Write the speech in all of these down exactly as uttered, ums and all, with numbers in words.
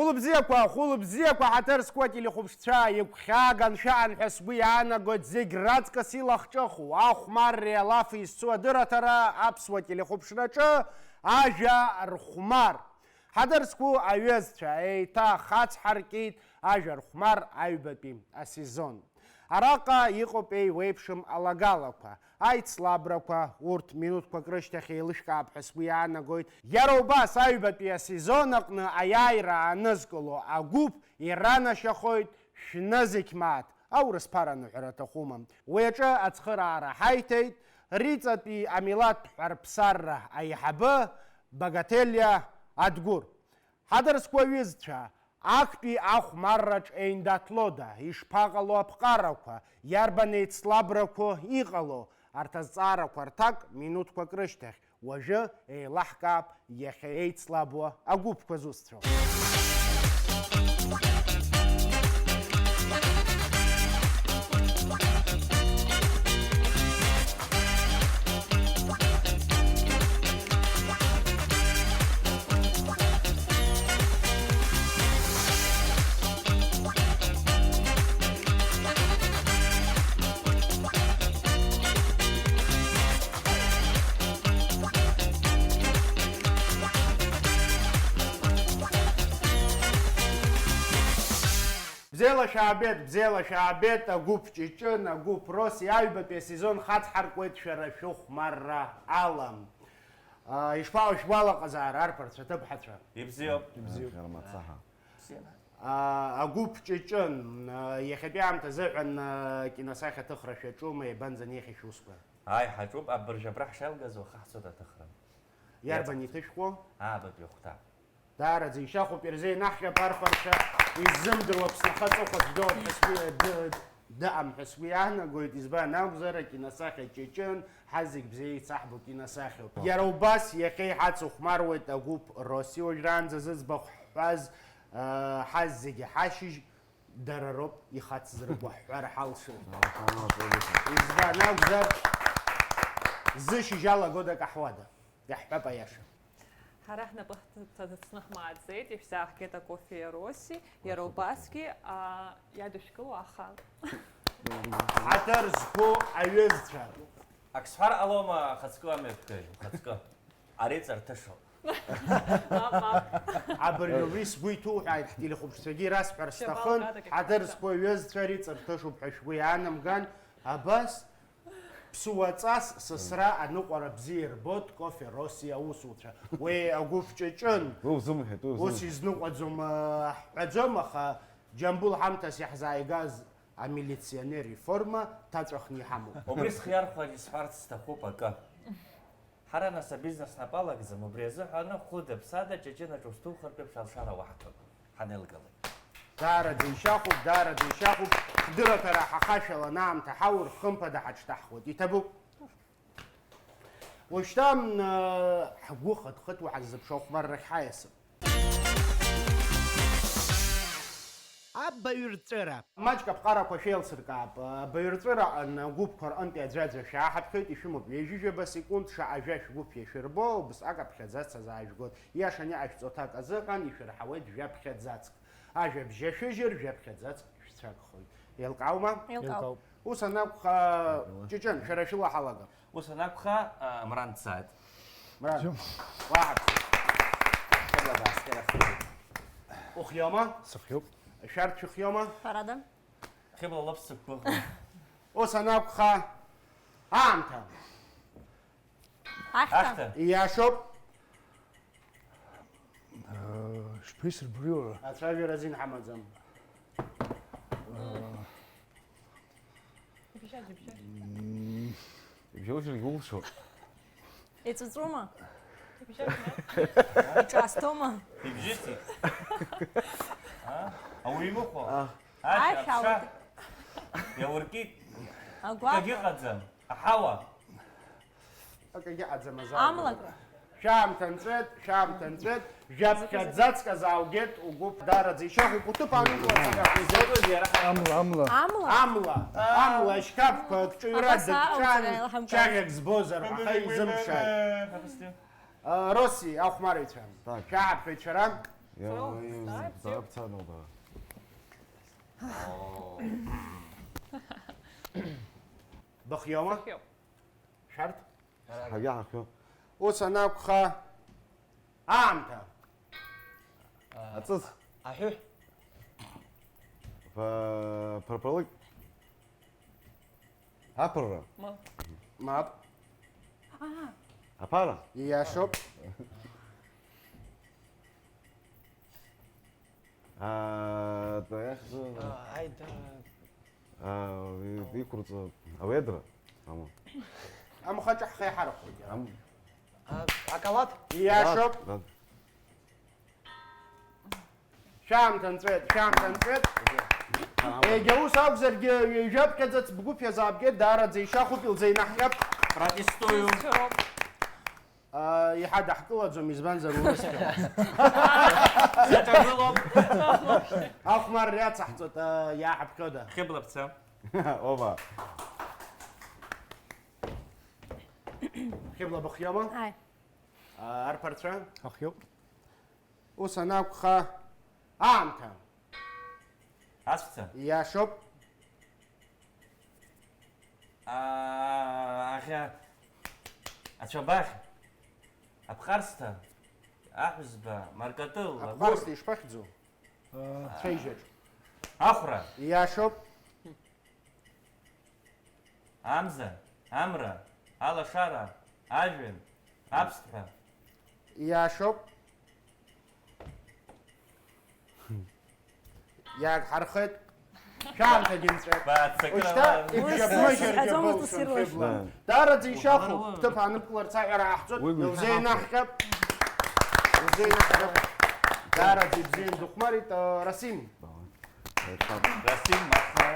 Хәылбзиақәа, хәылбзиақәа, ҳаҭыр зқәу ателехәаԥшцәа, игәхьааган шәаан ҳәа сгәы иаанагоит зегь раҵкыс илахҿыху, ахәмарреи алафи зцу адырраҭара аԥсуа телехәаԥшраҿы ажәа рхәмар. Ҳаҭыр зқәу аҩызцәа, еиҭах ацҳаркит ажәа рхәмар аҩбатәи асезон. Араҟа иҟоуп еиуеиԥшым алагалақәа, аицлабрақәа, урҭ минуҭқәак рышьҭахь еилышәкаап ҳәа сгәы иаанагоит. Иара убас аҩбатәи асезон аҟны аиааира аанызкыло агәыԥ иранашьахоит шәнызқь мааҭ, аурыс ԥара аныҳәара аҭахума. Уи аҿы ацхыраара ҳаиҭеит, Риҵатәи амилаҭтә ҳәарԥсарра аиҳабы Багателиа Адгәыр. Ҳаҭыр зқәу аҩызцәа, актәи ахәмарраҿ еиндаҭлода, ишԥаҟало аԥҟарақәа, иарбан еицлабрақәоу иҟало, арҭ азҵаарақәа рҭак минуҭқәак рышьҭахь, уажәы еилаҳкаап иахьа еицлабуа агәыԥқәа зусҭцәоу. Бзиала шәаабеит, бзиала шәаабеит, агәыԥ Ҷыҷын, агәыԥ Роси, аҩбатәи асезон хацҳаркуеит шәара шәыхәмарра ала. А, ишԥаҟоу шәгәалаҟазаара, арԥарцәа, аҭыԥҳацәа? Ибзиоуп. Ибзиоуп. Ҳәармацаҳа. Бзиала. А, агәыԥ Ҷыҷын, а, иахьатәи аамҭазыҳәан, а, киносахьа аҭыхра шәаҿума, иабанӡанеихьеи шәусқәа? Ааи, ҳаҿуп, абыржә абра ҳшалгаз уаха ҳцоит аҭыхра. Иарбан иаҵахт иҭышәкуа? Аабатәи ахәҭа. Даараӡа ишьахәуп, ирзеинаҳҟьап арԥарцәа, иззымдыруа Аԥсны ахаҵа хәыҷ доуп ҳәа сгәы, д-, дыҟам ҳәа сгәы иаанагоит, избан акәзар, акиносахьа Ҷыҷын, ҳазегь бзиа еицаҳбо киносахьоуп. Иара убас иахьа иҳацыхәмаруеит агәыԥ Росси, уажәраанӡа зыӡбахә ҳҳәаз, а, ҳазегьы ҳашьыжь, дара роуп ихацзыркуа ҳҳәар ҳалшоит. Избан акәзар, зышьыжь алагода акаҳуада? Иаҳҳәап аиаша. Ҳара ҳнапы ҳҭацәны ҳмааӡеит, ишәзаҳгеит акофе Росси, иара убасгьы, а, иадышәкыло аха. Ҳаҭыр зқәу аҩызцәа. Ак сҳәар ҟалома, ахаҵкы амҩаԥгаҩ, ухаҵкы. Ари ҵарҭышоуп. Мап, мап. Абыржәы уи сгәы иҭуҳәааит, ҳтелехәаԥшцәагьы ирасҳәар сҭахын, Шьабал гада, ҳаҭыр зқәу аҩызцәа ари ҵарҭышуп ҳәа шәгәы иаанамган, абас Ԥсуаҵас сасра аныҟәара бзиа ирбоит Кофе Росси аусуцәа. Уи агәыԥ Ҷыҷын. Уи узымҳәеит, уи ус узымҳәеит. Изныҟәаӡом, э, ҳҳәаӡом, аха Џьамбул ҳамҭас иаҳзааигаз амилиционер иформа ҭаҵәахны иҳамоуп. Убри схы иархәар исҳәарц сҭахуп акы. Ҳара нас абизнес ҳнапы алакӡам, убри азыҳәан хәыда-ԥсада Ҷыҷынаҿ усҭухыртә еиԥш алшара уаҳҭоит. Ҳанеилгалак. Даараӡа ишьахәуп, даараӡа ишьахәуп, ҳдырраҭара ҳахашәаланы аамҭа ҳаур, хымԥада ҳаҽҭаҳхуеит. Иҭабуп. Уажәшьҭа, м, ҳгәы хыҭ-хыҭуа ҳаззыԥшу ахәмаррахь ҳаиасып. Абаҩрҵәыра. Маҷк аԥҟарақәа шәеилсыркаап. Абаҩрҵәыра аҟны агәыԥқәа рҟынтәи аӡәаӡәа шәааҳаԥхьоит, ишәымоуп ҩажәижәаба секунд, шаҟа жәа шәгәыԥ иашәырбо, убысҟак аԥхьаӡац азаажәгоит. Иашаны иҟашәҵо аҭак азыҳәан ишәырҳауеит жәаԥхьаӡацк. Ажәабжь ашәыжьыр, жәаԥхьаӡацк шәцәагхоит. Еилкааума? Еилкаауп. Ус анакәха, Ҷыҷын, шәара шәыла ҳалагап. Ус анакәха, а, Мран дцааит. Мран. Џьым. Уаҳа. Хьыбла дааскьарахеит. Ухиоума? Сыхиоуп. Шәарҭ шәыхиоума? Ҳәарада. Хьыбла лыԥс сықәгәыӷуан. Ус анакәха, аамҭа. Ахьҭа. Ахьҭа. Ииашоуп. Э, шԥеисырбари уара? Ацәажәара азин ҳамаӡам. Э, Ибжьа, ибжьа. М, ибжьоужьыргьы улшоит. Иҵәыҵәума? Ибжьа, ибжьа. Иҿаасҭома? Ибжьысит. А? Ауаҩы имыхәо? А. Ашә, ашә аԥша. Ауркит. Иауркит. Агәаҟ. Акгьы ыҟаӡам. Аҳауа. Акагьы ыҟаӡам, азал. Амла. Шәаамҭа нҵәеит, шәаамҭа нҵәеит. Жәаԥхьа ӡацк азааугеит, угәы даараӡа ишьахәуп, уҭыԥ аанукыларц акәхеит. Изакәызеи ара? Амла, амла. Амла? Амла. Амла, ашьқьаԥқәа акҿыҩра дыкҿан, чаӷьак збозар, аха изымԥшааит. Росси, ахәмарыҩцәа. Так. Шәааҳаԥхьоит шәара. Иа-, Цо, иа-, даара бзиоуп. Даара бцароуп, аа. Быхиоума? Быхиоуп. Шәарҭ? Ҳаргьы ҳахиоуп. Ус анакәха, аамҭа. Аҵыс. Аҳәы. Ԥа-, ԥырԥырлыкь. Аԥырра. Ма. Мап. Аа. Аԥара. Иашоуп. Аа, да, иахьӡу-, Аа, ҳаи, да. Аа, и-, иқәырҵо ауедра. Аму. Амхаҿы ҳхы иҳархәоит. Ам- А, акалаҭ? Иашоуп. Да, да. Шәаамҭа нҵәеит, шәаамҭа нҵәеит. Егьа ус акәзаргьы, ҩажәаԥхьаӡац бгәы ԥхьаӡа аабгеит, даараӡа ишахәуп, илзеинаҳҟьап. Протестую. Исцәыроуп. А, иҳадаҳкылаӡом, избанзар, урысқьала. Иаҿагылоуп. Ахәмарра иацаҳҵоит, а, иааҳаԥхьода? Хьыбла бца. Оба. Хьыбла быхиоума? Ааи. А, арԥарцәа? Ахиоуп. Ус анакәха, аамҭа. Асҵәца. Иашоуп. Аа, аӷьа. Ацәабаӷь. Аԥҟарсҭа. Аҳәызба. Маркатыл. Аԥҟарсҭа ишԥахьӡу? Цәеижьаҿ. Ахәра. Иашоуп. Амза, амра, алашара, ажәҩан, аԥсҭҳәа. Иашоуп. Иагҳархеит. Шәаамҭагьы нҵәеит. Баццакра. Ушьҭа ибжьаԥмыжьыргьы Аӡәы былшон, ус ирылшон. Хьыбла. Даараӡа ишьахәуп. Уара, уара. Ҭыԥ ааныбкыларц аҳәара ҟаҳҵоит. Уи, уи. Илзеинаҳҟьап. Илзеинаҳҟьап. Даараӡа ибзиан дыхәмарит, а, Расим. Расим Маха.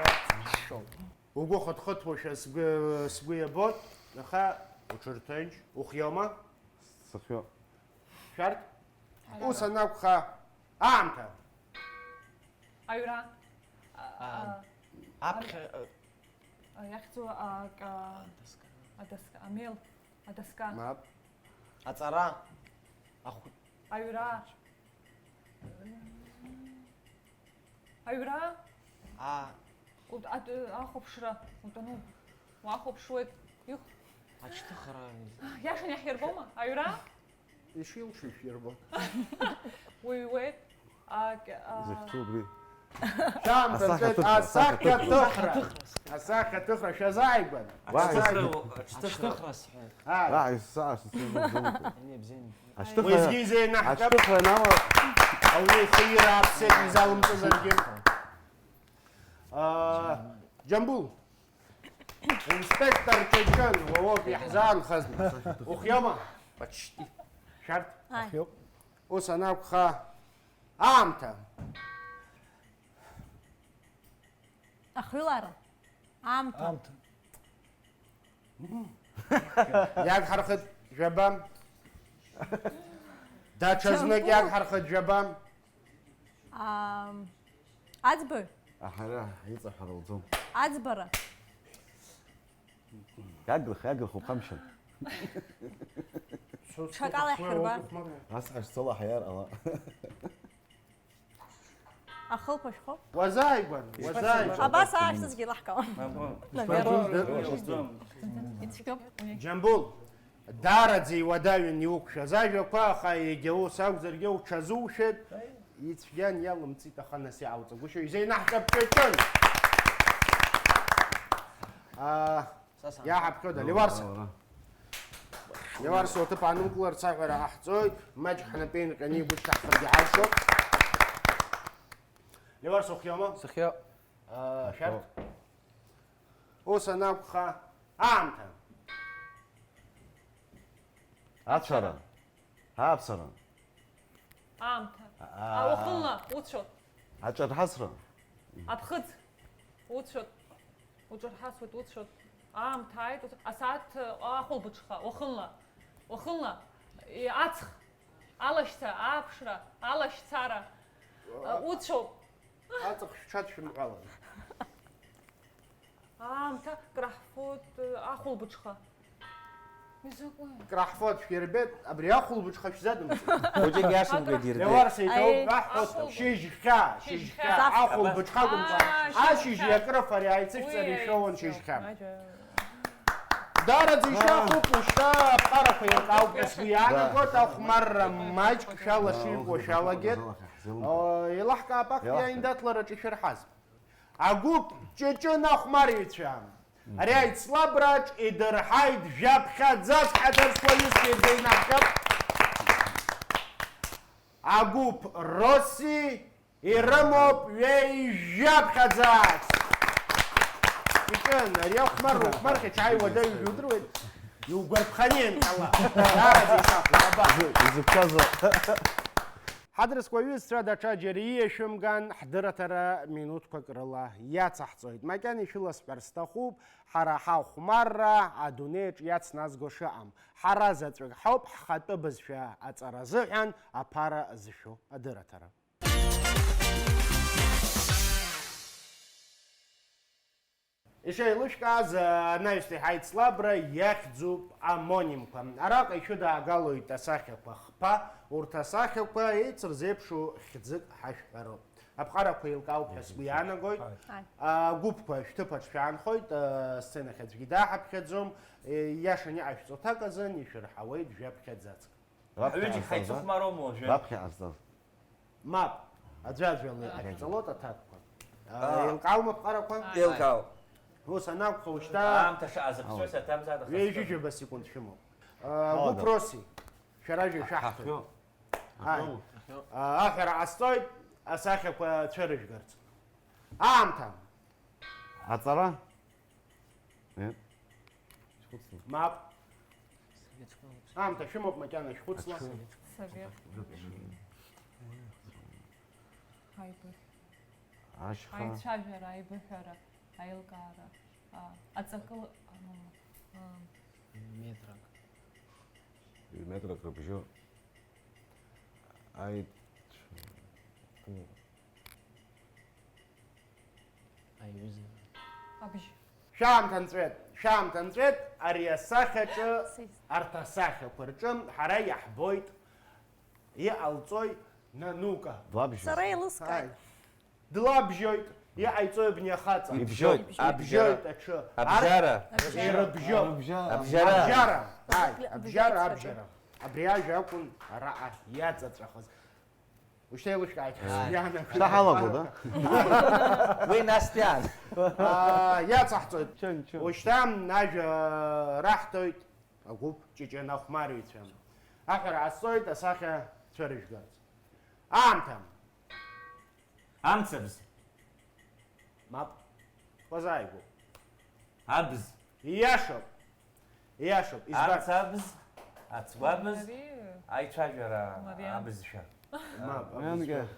Угәы хыҭхыҭуашәа сгәы, сгәы иабоит, аха уҽырҭынч, ухиоума? Сыхиоуп. Шәарҭ? Ара. Ус анакәха, аамҭа. Аҩра. А, А, а, аԥхьа, а, а, иахьӡу, а, ка-, Адоска. Адоска, амел, адоска. Мап. Аҵара. Ахә-, Аҩра. Аҩра? А. Ут-, ат-, ахәаԥшра утәаны уахәаԥшуеит. Их. Аҽҭыхра. Иашан иаҳирбома? Аҩра? Ишилшо иширбо. Уҩуеит. А, к-, а. Захьӡу убри. Шәаамҭа нҵәеит, асахьаҭыхра, асахьаҭыхра. Асахьаҭыхра. Асахьаҭыхра шәазааигәан. Уа, Аҽҭыхра, ишәзы- аҽҭыхра. Аҽҭыхра сҳәеит. А. Ра, исзаашьҭ сымоуп. Ини бзин. Аҽҭыхра, уеизгьы изеинаҳкып. Аҽҭыхра нама. Ауаҩы ихы ира аԥсеит изалымҵызаргьы. А, Џьамбул. Инспектор Ҷыҷын, уа уоуп иаҳзаанхаз. Ухиоума? Почти. Шәарҭ? Ааи. Ахиоуп. Ус анакәха, аамҭа. Ахҩылара. Аамҭа. Аамҭа. Иагҳархеит жәаба. Даҽазнык Џьамбул. Иагҳархеит жәаба. Ам, аӡбаҩ. Аҳара иҵаҳәара лӡом. Аӡбара. Иаглых, иаглых, ухамшьан. Ҽакала иаҳирба. Ас ҟашцола ҳаиар ала. Ахылԥа шәхоуп? Уазааигәан, уазааигәан. Абас аашьҭызгьы лаҳкаауан. Або. Наверное. Ишԥа-, ишԥа-, Ицәгьоуп уи. Џьамбул, даараӡа иуадаҩын иуқәшәаз ажәақәа, аха егьа ус акәзаргьы уҽазушәеит, ицәгьан иалымҵит, аха нас иаауҵагәышьо изеинаҳкып Ҷыҷын. Аа, Саса. Иаҳаԥхьода, Леуарса. Ура, ура. Леуарса уҭыԥ аанукыларц аҳәара ҟаҳҵоит, маҷк ҳнапеинҟьаны игәышьҭаҳхыргьы ҳалшоит. Леуарса ухиоума? Сыхиоуп. Аа, шәарҭ? Ус анакәха, аамҭа. Ацәара. Аԥсара. Аамҭа. А, уахынла, уцәоит. Аҿарҳасра. Аԥхыӡ, уцәоит. Уҿарҳасуеит, уцәоит. Аамҭа ааит, уцәоит. Асааҭ, а, ахәылбыҽха, уахынла. Уахынла, и, аҵх, алашьца, ааԥшра, алашьцара. А, уцәоуп. Аҵх шәҽадшәымҳәалан. Аамҭа краҳфоит, ахәылбыҽха. Краҳфоит, шәирбеит, абри ахәылбыҽха шәзадымҵит. Хәыҷык иашамкәа дирбеит. Леуарса иҭоуп Аи. Ҳәа ҳҳәоит. Ахәылбыҽ. Шьыжьхьа, шьыжьхьа, Шьыжьхьа. Ахәылбыҽха акәымкәа. Аа, шьыжьхьа. Ашьыжь иакрыф ари аицышәҵара Уи ишәоуан аицу. Шьыжьхьа. Маҷа. Даараӡа ишәахәуп, ушьҭа аԥҟарақәа еилкаауп ҳәа сгәы иаанагоит, ахәмарра маҷк шәалашыҩкуа шәалагеит. О, еилаҳкаап актәи Еилаҳкаап. Аиндаҭлараҿ ишәырҳаз. Агәыԥ Ҷыҷын ахәмарыҩцәа. Ари аицлабраҿ идырҳаит жәаԥхьаӡа ҳаҭыр зқәа ҩызцәа ирзеинаҳҟьап. Агәыԥ Росси ирымоуп ҩеижәаԥхьаӡа. Ҷыҷын, ари ахәмарра ухәмархьеит, ааи уадаҩ удыруеит. Иугәарԥханиан ала. Даараӡа ишахәо, аба. Изықәшәазу? Ҳаҭыр зқәа ҩызцәа даҽа џьара ииашәымган, ҳдырраҭара минуҭқәак рыла иацаҳҵоит. Макьана ишәыласҳәар сҭахуп, ҳара ҳахәмарра адунеиаҿ иацназго шыҟам. Ҳара заҵәык ҳауп ҳхатәы бызшәа аҵара азыҳәан аԥара зшәу адырраҭара. Ишеилышәкааз, анаҩстәи ҳаицлабра иахьӡуп омонимқәа. Араҟа ишәыдаагалоит асахьақәа хԥа, урҭ асахьақәа еицырзеиԥшу хьӡык ҳашәҳәароуп. Аԥҟарақәа еилкаауп ҳәа сгәы иаанагоит. Ааи. Агәыԥқәа шәҭыԥаҿ шәаанхоит, асценахь аӡәгьы дааҳаԥхьаӡом. Иашаны иҟашәҵо аҭак азын ишәырҳауеит жәаԥхьаӡацк. Раԥхьа Ҳҩыџьегь ҟазҵаз, а? Ҳаицыхәмароума уажәы? Раԥхьа ҟазҵаз. Мап, аӡәаӡәала Аӡәаӡәала. Иҟаҵалоит аҭакқәа. Аа. Еилкааума аԥҟарақәа? Еилкаауп. Ус анакәха, ушьҭа Аамҭа шаҟа зыԥсуа Ала. Саҭамзаат, аха ала, сҳәоит. Ҩажәижәаба секунд шәымоуп. Аа, Ала. Гәыԥ Росси, шәара жәа шәаҳҭоит. Ҳахҩо. Ааи. Ҳахҩо. Аа, аҳәара ҟасҵоит, асахьақәа цәырыжәгарц. Аамҭа. Аҵара? Нет. Шәхәыцла. Мап. Аамҭа шәымоуп макьана шәхәыцла. Аҽы. Совет. Аибыхь. Ашьха. Аицәажәара, аибыҳәара, аилкаара, а, аҵакы, а, а, Метрак. Ҩ-метрак рыбжьы. Аицә-, Аҩыза. Абжь. Шәаамҭа нҵәеит, шәаамҭа нҵәеит, ари асахьаҿы, Сис. Арҭ асахьақәа рҿы ҳара иаҳбоит, иҟалҵои, нанука. Длабжьо. Сара еилыскааит. Ааи. Длабжьоит, иҟаиҵои абни ахаҵа? Ибжьоит. Ибжьоит. Абжьара. Аҽы. Абжьара. Арҭ ирыбжьоуп. Абжьара. Абжьара. Абжьара. Ааи, абжьара, абжьара. Абри ажәа акәын араҟа иаҵаҵәахыз. Ушьҭа еилышәкааит. Ааи. Иаанагоит. Шьҭа ҳалагода? Уи настәи аан. Аа, иацаҳҵоит. Чын, чын. Ушьҭа ажәа раҳҭоит агәыԥ Ҷыҷын ахәмарыҩцәа. Аҳәара ҟасҵоит асахьа цәырыжәгарц. Аамҭа. Амцабз. Мап. Уазааигәоуп. Абз. Ииашоуп. Ииашоуп. Избан? Амцабз, ацгәабз, Мариа. Аицәажәара Мариа. Абызшәа. Мап, Марианга. Абызшәа.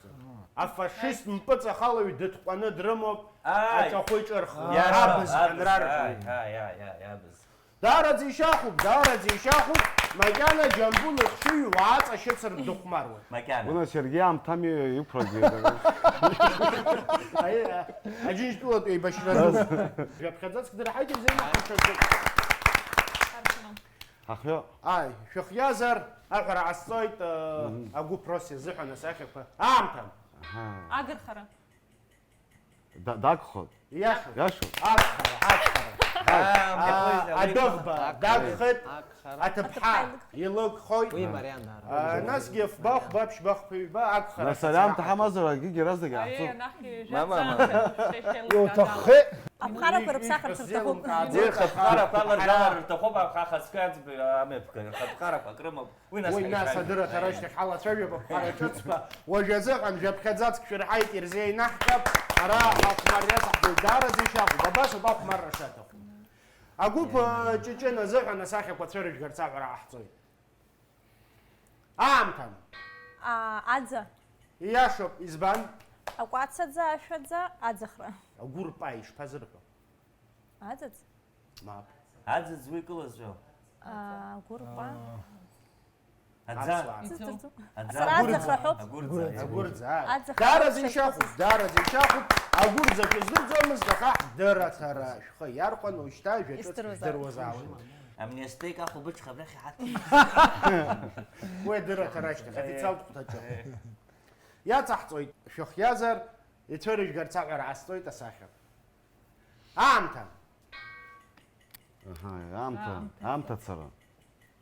Афашист мпыҵахалаҩ дытҟәаны дрымоуп, Ааи. Аҿахәы иҿырхуеит. Иашоуп, Абыз абыз, анрарҳәоит. Ааи, ааи, ааи, ааи, абыз. Даараӡа ишьахәуп, даараӡа ишьахәуп, макьана Џьамбул ихшыҩ уааҵашьыцыр дыхәмаруан. Макьана. Уна Сергеи аамҭами иқәрагьы. Аи, а, Аџьынџьтәылатә еибашьра ду. Жәаԥхьаӡацк дырҳаит, ирзеинаҳәаша. Ҳахҩо. Ааи, шәыхиазар, аҳәара ҟасҵоит, э, Мгм. Агәыԥ Росси азыҳәан асахьақәа. Аамҭа. Аҳа. Агырхара. Да-, дагхоит. Иашоуп. Иашоуп. Агхара, агхара. Аа, Аа, мгм. Адәыӷба, Агхара. Дагхеит, Агхара. Аҭыԥҳа Аҭыԥҳа илыгхоит. Уи Марианна. Аа, насгьы фба, хәба, ԥшьба, хԥа, ҩба, агхара. Нас ари аамҭа ҳамазар, акгьы иаразнак Ари иаҳҭахуп. Анахь Мама, мама. Шәа-, шәа-, шәа-, Иуҭаххеит. Аԥҟарақәа рыԥсахырц рҭахуп. Уи рхыԥхарақәа аларгалар рҭахуп, аԥхьа ахаҵкы аӡбаҩ амҩаԥгара, рхыԥхарақәа акрымоуп. Уи нас Уи нас ҳаицәажәап. Адырраҭара ашьҭахь ҳалацәажәап аԥҟараҿыцқәа. Уажә азыҳәан жәаԥхьаӡацк шәырҳаит, ирзеинаҳҟьап. Ара ахәмарра иаҭахӡоит, даараӡа ишьахәуп. Абас ауп ахәмарра шаҭаху. Агәыԥ, э, Ҷыҷын азыҳәан асахьақәа цәырыжәгарц аҳәара ҟаҳҵоит. Аамҭа. А, аӡа. Ииашоуп, избан? Акәацаӡа, ашәаӡа, аӡахра. Агәырпа ишԥазырҳәо? Аӡаӡ? Мап. Аӡаӡ уи кылызго. А, агәырпа. Аӡа. Аӡа. Сара аӡахра ҳәоуп. Агәырӡа. Агәырӡа. Агәырӡа, ааи. Аӡахра Даараӡа ҳәоуп. Ишьахәуп, даараӡа ишьахәуп. Агәырӡа шәыздырӡомызт, аха ҳдырраҭара шәхы иархәан, уажәшьҭа жәаҿыц Исдыруазаап. Шәдыруазаауеит. Амнестеик ахәылбыҽха абрахь иҳаҭ. Уи адырраҭара ашьҭахь, официалтә хәҭаҿы. Иацаҳҵоит, шәыхиазар, ицәырыжәгарц аҳәара ҟасҵоит асахьа. Аамҭа! Аҳа, аамҭа, аамҭа цара.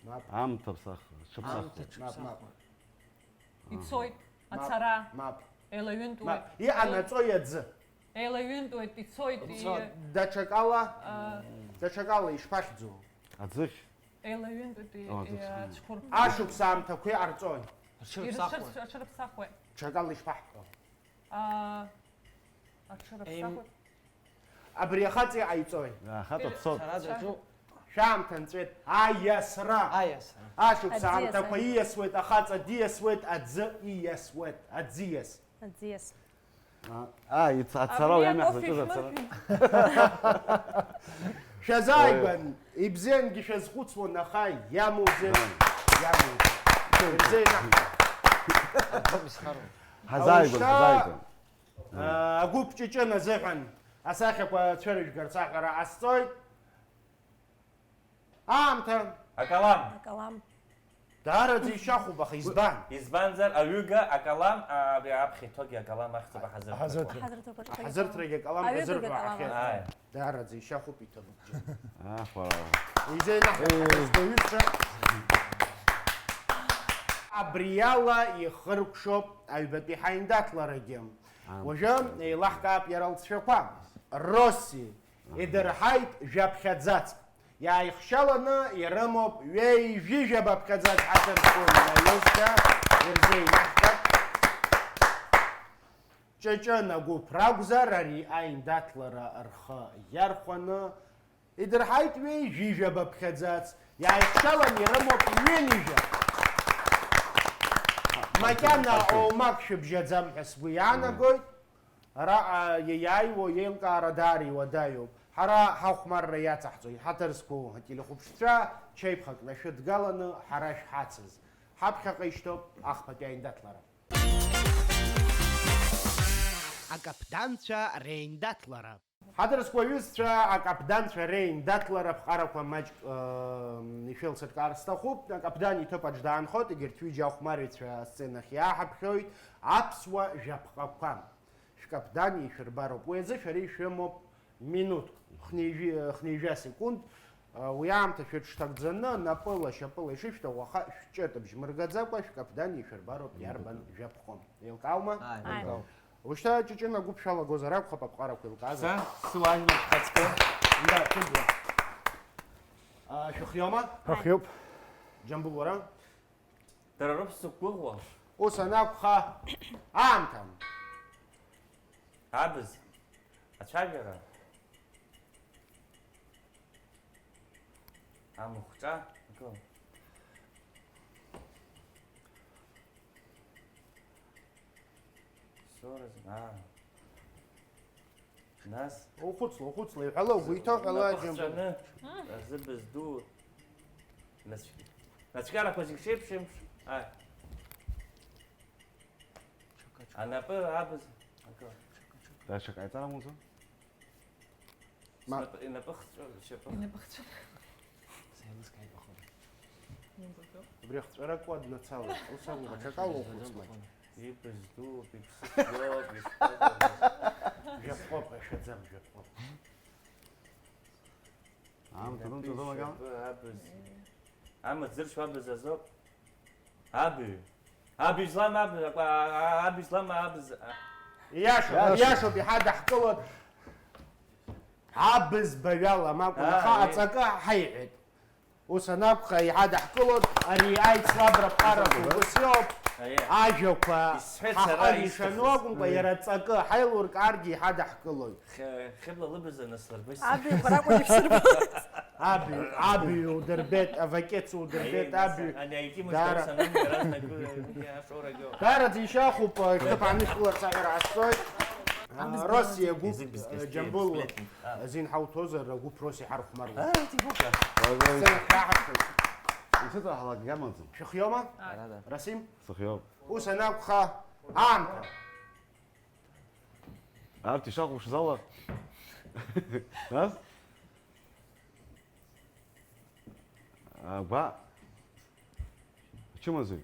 Мап. Аамҭа ԥсахра, ҽыԥсахра. Мап, мап. Ицоит, ацара. Мап. Еилаҩынтуеит. Мап. Иҟанаҵои аӡы? Еилаҩынтуеит, ицоит. Даҽакала, даҽакала ишԥахьӡу? Аӡыхь. Еилаҩынтуеит, ацәқәырԥ. Ашықәс аамҭақәа иҟарҵои? Ирцәырҵ-, аҽырыԥсахуеит. Ҽакала ишԥаҳҳәо? Аҽырыԥсахуеит. Абри ахаҵа иҟаиҵои? Ахаҵа дцоит. Сара даҿуп. Шәаамҭа нҵәеит, аиасра. Аиасра. Ашықәс аамҭақәа ииасуеит, ахаҵа диасуеит, аӡы ииасуеит, аӡиас. Аӡиас. Аа, ацара уи ами ҳзаҿыз ацара. Шәазааигәан, ибзиангьы шәазхәыцуан, аха иамоузеи? Иамоузеи? Ирзеинаҳ. Ҳазааигәан, ҳазааигәан. Агәыԥ Ҷыҷын азыҳәан асахьақәа цәырыжәгарц аҳәара ҟасҵоит. Аамҭа. Акалам. Акалам. Даараӡа ишьахәуп, аха избан? Избанзар, аҩыга, акалам, абри аԥхьа иҭогьы акалам ахьӡуп аҳазырҭрақәа. Аҳазырҭрақәа. Аҳазырҭрагьы акалам азырҳәо аҳәеит. Ааи. Даараӡа ишьахәуп, иҭабуп. Аҳәара. Изеинаҳәа, ҳәа дызбаҩызцәа. Абриала ихыркәшоуп аҩбатәи ҳаиндаҭларагьы. Уажәы еилаҳкаап иара лҵшәақәа. Росси, идырҳаит жәаԥхьаӡацк. Иааихшьаланы ирымоуп ҩеижәижәаба ԥхьаӡацк ҳаҭыр зқәу иҩызцәа ирзеинаҳҳәап. Ҷыҷын агәыԥ ракәзар, ари аиндаҭлара рхы иархәаны идырҳаит ҩеижәижәаба ԥхьаӡацк, иааихшьаланы ирымоуп ҩынҩажәа. Макьана оумак шәыбжьаӡам ҳәа сгәы иаанагоит. Араҟа иаиааиуа иеилкаара даара иуадаҩуп. Ҳара ҳахәмарра иацаҳҵоит, ҳаҭыр зқәу ателехәаԥшцәа чаиԥхак нашәыдгаланы ҳара шәҳацыз. Ҳаԥхьаҟа ишьҭоуп ахԥатәи аиндаҭлара. Акаԥданцәа реиндаҭлара. Ҳаҭыр зқәу аҩызцәа, акаԥданцәа реиндаҭлара аԥҟарақәа маҷк, ыы, ишәеилсыркаар сҭахуп. Акаԥдан иҭыԥ аҿы даанхоит, егьырҭ ҩыџьа ахәмарыҩцәа асценахь иааҳаԥхьоит аԥсуа жәаԥҟақәа. Шәкаԥдан ишәырбароуп. Уи азы шәара ишәымоуп минуҭк, хнеижәи-, хнеижәа секунд. Уи аамҭа шәыҽҭагӡаны, напыла, шьапыла ишышәҭаху, аха шәҷыт бжьмыргаӡакәа шәкаԥдан ишәырбароуп иарбан жәаԥҟом. Еилкааума? Ааи. Еилкаауп. Ушьҭа Ҷыҷын агәыԥ шәалагозар акәхап аԥҟарақәа еилкааз. Са сыуаажәлар ҳхаҵкы. Да, ҭыжәла. А, шәыхиоума? Ҳахиоуп. Џьамбул, уара? Дара роуп сзықәгәыӷуа. Ус анакәха, аамҭа. Абз. Ацәажәара. Амахәҿа. Акы. Сора зын, аа. Нас? Ухәыцла, ухәыцла, иҳәала, угәы иҭоу ҳәала, Џьамбул. Напыхҵәаны, азыбз ду, нацәк-, нацәкьарақәа зегь шеиԥшымш, ааи. Анапы абз, акы. Даҽа ҟаиҵар амуӡо? Ма- Снапы, инапы хҵәа, шьапы. Инапы хҵәа. Сеилыскааит, походу. Убри ахҵәара куа днацалоит. Ус акәым, аҽакала ухәыцлак. Ибз дууп, иԥсы џьоуп, ишԥыкәу. Жәаԥҟоуп, ашәаӡам, жәаԥҟоуп. Аамҭа рымҵаӡо макьана? Ишьапы абз. Амаҵ зыршьуа абз азоуп. Абаҩ. Абаҩ злам аб-, акәа-, а-, абаҩ злам абз-, а. Ииашоуп, Ииашоуп. Ииашоуп, иҳадаҳкылоит. Абз баҩала, макәын, аха, аа, аҵакы ҳаиҳәеит. Ус анакәха, иҳадаҳкылоит, ари аицлабра ԥҟарақәа ус иоуп. Аиеи. Ажәақәа исҳәеит ҳаҟа сара ишану исҭахыз. Акәымкәа, мм, иара аҵакы ҳаилуркааргьы иҳадаҳкылоит. Хьы-, Хьыбла лыбз анысырба. Абаҩқәа ракәын ишәсырбоз. Абаҩ, абаҩ удырбеит, авакец удырбеит, аиеи, нас, абаҩ. Ани аикимыз даара. Дауса, нан, иаразнак, э, ашорагьы. Даараӡа ишьахәуп, э, шәҭыԥ аанышәкыларц аҳәара ҟасҵоит. Абз. Россиа гәыԥ, изы бызкы, э, Џьамбул, сплетник. А. Азин ҳауҭозар, агәыԥ Россиа ҳархәмаруеит. А, иҭабуп, а. Сцена ҳаҳаԥхьоит. Исыҵаҳалак иамаӡам. Шәыхиома? Ара, да. Расим? Сыхиоуп. Ус анакәха, аамҭа. Арҭ ишахәаԥшыз ала. Нас? Агәаҟ. Ачымазаҩ.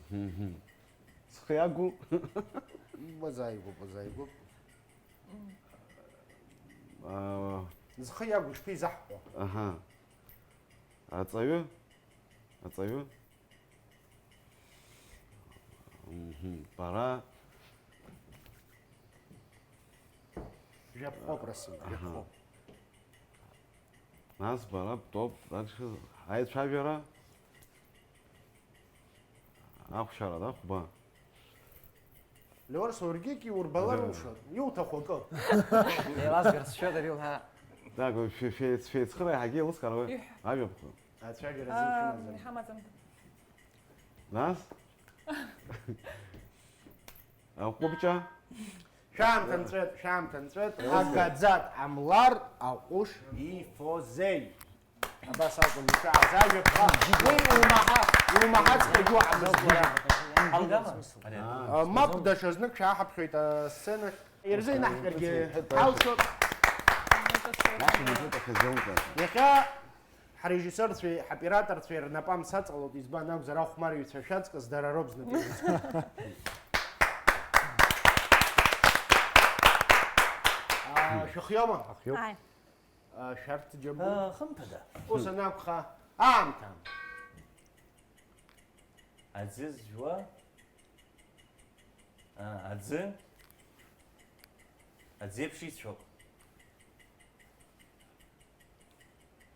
Мгм. Зхы иагу. Базааигәоуп, базааигәоуп. Аа. Зхы иагу, ишԥеизаҳҳәо? Аҳа. Аҵаҩы. Аҵаҩы. Мгм. Бара. Жәаԥхоуп, Расим, Аҳа. Жәаԥхоуп. Нас бара бтәоуп, дальше аицәажәара, ахәшьара, да, хәба? Леон, соргьы иурбалар Да. Уша, иуҭаху акы. Еилазгар сшәоит ари лҳәара. Так, шәе-, шәе-, шәеицхыра иаҳагьы еилыскаауеит. Иҳә. Ажәаԥҟа. Ацәажәара азин Ам, шәымаӡам. Иҳамаӡам. Нас? Аҟәыбҷа? Шәаамҭа нҵәеит, шәаамҭа нҵәеит. Еилыскаа. Агаӡатә ҟамлар аҟәыш ифозеи? Абас акәын ишәааз ажәаԥҟа. Уи иумаҳа-, иумаҳацт ҳәа иуаҳамызт уара. Ҳалгама? Ари. Аа. А, мап, даҽазнык шәааҳаԥхьоит асценахь. Ирзеинаҳгаргьы ҳалшоит. Иахьа ҳрежиссерцәеи ҳоператорцәеи рнапы амца аҵалоит, избан акәзар, ахәмарыҩцәа шәаҵкыс дара роуп знапы ирызку. А, шәыхиоума? Ҳахиоуп. Ааи. А, шәарҭ џьамбу? А, хымԥада. Ус анакәха, аамҭа. Аӡы зжәуа, а, аӡы, аӡеиԥш ицәоуп.